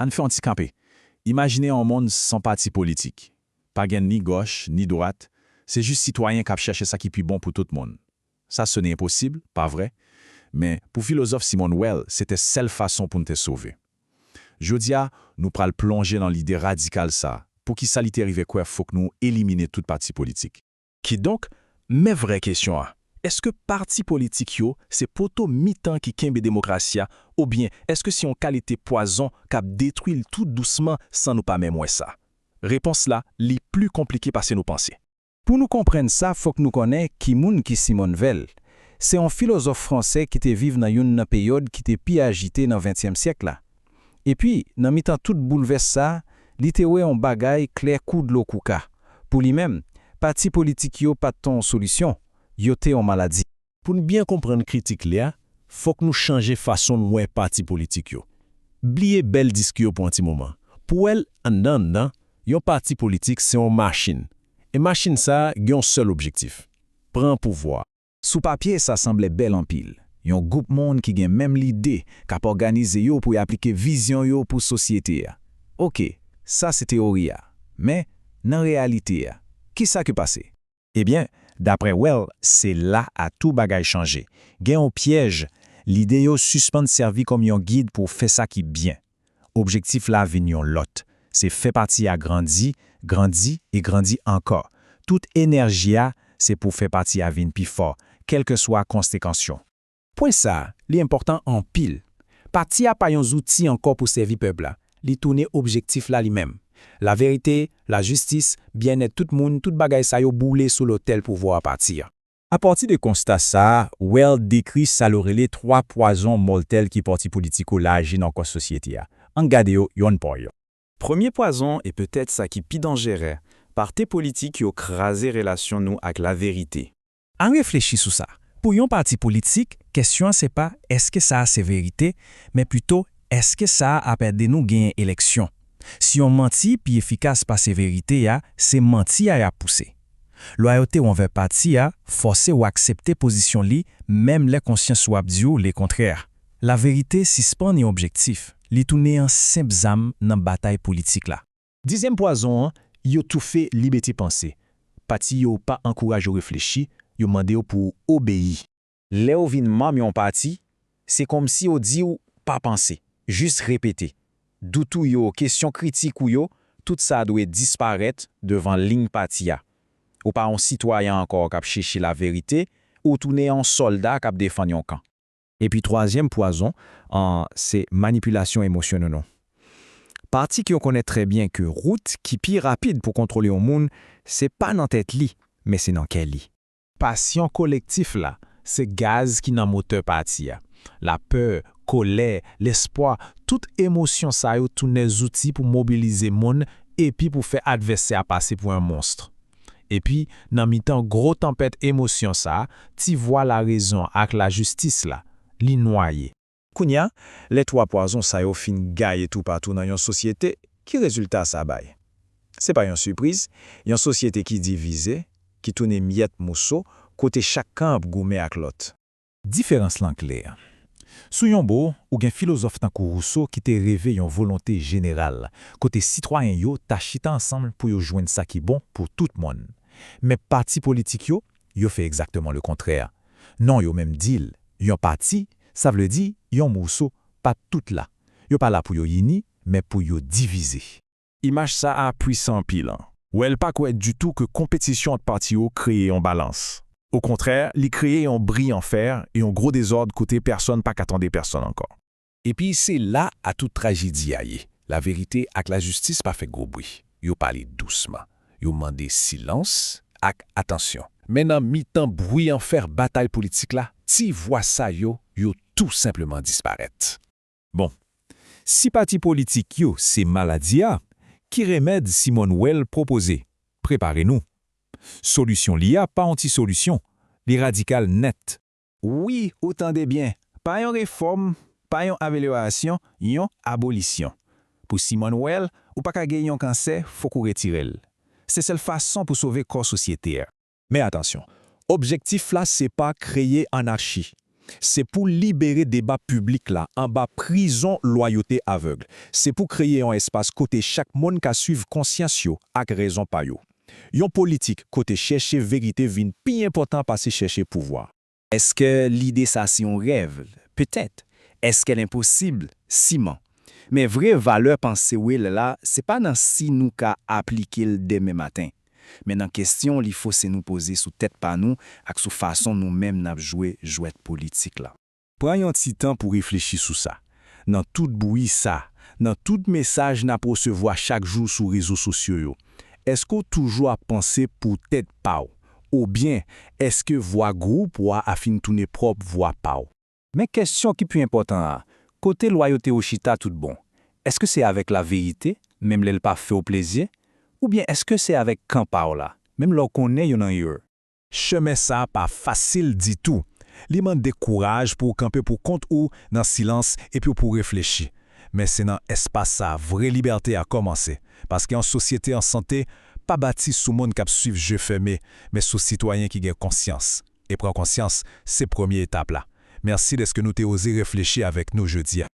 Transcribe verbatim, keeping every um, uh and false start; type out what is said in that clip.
Ann fè yon ti kanpe. Imajine yon monn san pati politik. Pa gen ni gòch, ni dwat, se jis sitwayen k ap chèche sa ki pi bon pou tout moun. Sa sone enposib, pa vre? Men, pou filozòf Simone Weil, se te sèl fason pou n te sove. Jodi a, nou pral plonje nan lide radikal sa a. Poukisa li te rive kwè fòk nou elimine tout pati politik? Kidonk, men vrè kesyon an, èske pati politik yo se poto mitan ki kenbe demokrasi a, oubyen èske se yon kalite pwazon k ap detwi l tou dousman san nou pa menm wè sa? Repons la, li pli konplike pase nou panse. Pou nou konprann sa, fòk nou konnen ki moun ki Simone Weil. Se yon filozòf franse ki te viv nan youn nan peryòd ki te pi ajite nan ventyèm syèk la. Epi, nan mitan tout boulvès sa a, li te wè yon bagay klè kou dlo kouka. Pou li menm, pati politik yo pa t yon solisyon, yo te yon maladi. Pou n byen konprann kritik li a, fòk nou chanje fason n wè pati politik yo. Bliye bèl disk yo pou yon ti moman. Pou Weil, anndan anndan, yon pati politik se yon machin. E machin sa a gen yon sèl objektif, pran pouvwa a. Sou papye, sa sanble bèl anpil. Yon gwoup moun ki gen menm lide, k ap òganize yo pou y aplike vizyon yo pou sosyete a. Oke, sa se teyori a. Men, nan reyalite a, kisa ki pase? Ebyen, daprè Weil, se la a tou bagay chanje. Gen yon pyèj, lide yo sispann sèvi kòm yon gid pou w fè sa ki byen. Objektif la vin yon lòt, se fè pati a grandi, grandi e grandi ankò. Tout enèji a, se pou fè pati a vin pi fò, kèlkeswa konsekans yo. Pwen sa a, li enpòtan anpil. Pati a pa yon zouti ankò pou sèvi pèp la, li tounen objektif la li menm. Laverite, lajistis, byennèt tout moun, tout bagay sa yo boule sou lotèl pouvwa a pati a. Apati de konsta sa a, Weil dekri sa l rele twa pwazon mòtèl ki pati politiko laji nan kò sosyete a. Ann gade yo yonn pa yonn. Premye pwazon, e petèt sa ki pi danjere, pati politik yo kraze relasyon nou ak laverite. Ann reflechi sou sa. Pou yon pati politik, kesyon an se pa èske sa a se verite, men pito èske sa a ap ede nou genyen eleksyon. Si yon manti pi efikas pase verite a, se manti a y ap pouse. Lwayote w anvè pati a fòse w aksepte pozisyon li, menm lè konsyans ou ap di w lekontrè. Laverite sispann yon objektif, li tounen yon senp zam nan batay politik la. Dezyèm pwazon an, yo toufe libète panse. Pati yo pa ankouraje w reflechi, yo mande w pou w obeyi. Lè w vin manm yon pati, se kòmsi yo di w pa panse, jis repete. Dout ou yo, kesyon kritik ou yo, tout sa dwe disparèt devan liy pati a. Ou pa yon sitwayen ankò k ap chèche laverite, ou tounen yon sòlda k ap defann yon kan. Epi twazyèm pwazon an, se manipilasyon emosyonèl nou. Pati ki rekonèt trè byen ke wout ki pi rapid pou kontwole yon moun, se pa nan tèt li, men se nan kè li. Pasyon kolektif la, se gaz ki nan motè pati a. Lapè, kolè, lespwa, tout emosyon sa yo tounen zouti pou mobilize moun epi pou fè advèsè a pase pou yon monst. Epi, nan mitan gwo tanpèt emosyon sa a, ti vwa larezon ak lajistis la, li nwaye. Kounye a, lè twa pwazon sa yo fin gaye toupatou nan yon sosyete, ki rezilta sa bay? Se pa yon sipriz, yon sosyete ki divize, ki tounen myèt moso, kote chak kan ap goumen ak lòt. Diferans lan klè. Sou yon bò, ou gen filozòf tankou Rousseau ki te reve yon volonte jeneral, kote sitwayen yo ta chita ansanm pou yo jwenn sa ki bon pou tout moun. Men pati politik yo, yo fè egzakteman lekontrè. Non, yo menm di l, yon pati, sa vle di yon moso, pa tout la. Yo pa la pou yo ini, men pou yo divize. Imaj sa a pwisan anpil. Weil pa kwè ditou ke konpetisyon ant pati yo kreye yon balans. Okontrè, li kreye yon bri an fè e yon gwo dezòd kote pèsonn pa ka tande pèsonn ankò. Epi se la a tout trajedi a ye. Laverite ak lajistis pa fè gwo bri. Yo pale dousman. Yo mande silans ak atansyon. Men nan mitan bri an fè batay politik la, ti vwa sa yo, yo tou senpleman disparèt. Bon, si pati politik yo se maladi a, ki remèd Simone Weil pwopoze? Prepare nou. Solisyon li a pa yon ti solisyon, li radikal nèt. Wi, ou tande byen, pa yon refòm, pa yon amelyorasyon, yon abolisyon. Pou Simone Weil, ou pa ka geri yon kansè, fòk ou retire l. Se sèl fason pou sove kò sosyete a. Men atansyon, objektif la se pa kreye anachi. Se pou libere deba piblik la anba prizon lwayote avèg. Se pou kreye yon espas kote chak moun ka swiv konsyans yo ak rezon pa yo. Yon politik kote chèche verite vin pi enpòtan pase chèche pouvwa. Èske lide sa se yon rèv? Petèt. Èske l enposib? Siman. Men vre valè panse Wheeler la, se pa nan si nou ka aplike l demen maten, men nan kesyon li fòse nou poze sou tèt pa nou ak sou fason nou menm n ap jwe jwèt politik la. Pran yon ti tan pou reflechi sou sa. Nan tout bri sa, nan tout mesaj n ap resevwa chak jou sou rezo sosyo yo, èske w toujou ap panse pou tèt pa w? Oubyen, èske vwa gwoup ou a fin tounen pwòp vwa pa w? Men kesyon ki pi enpòtan an, kote lwayote ou chita tout bon? Èske se avèk laverite, menm lè l pa fè w plezi? Oubyen èske se avèk kan pa w la, menm lè w konnen yo nan erè? Chemen sa a pa fasil ditou. Li mande kouraj pou w kanpe pou kont ou nan silans epi w pou w reflechi. Men se nan espas sa a vrè libète a kòmanse, paske yon sosyete an sante pa bati sou moun k ap swiv je fèmen, men sou sitwayen ki gen konsyans. E pran konsyans, se premye etap la. Mèsi dèske nou te oze reflechi avèk nou jodi a.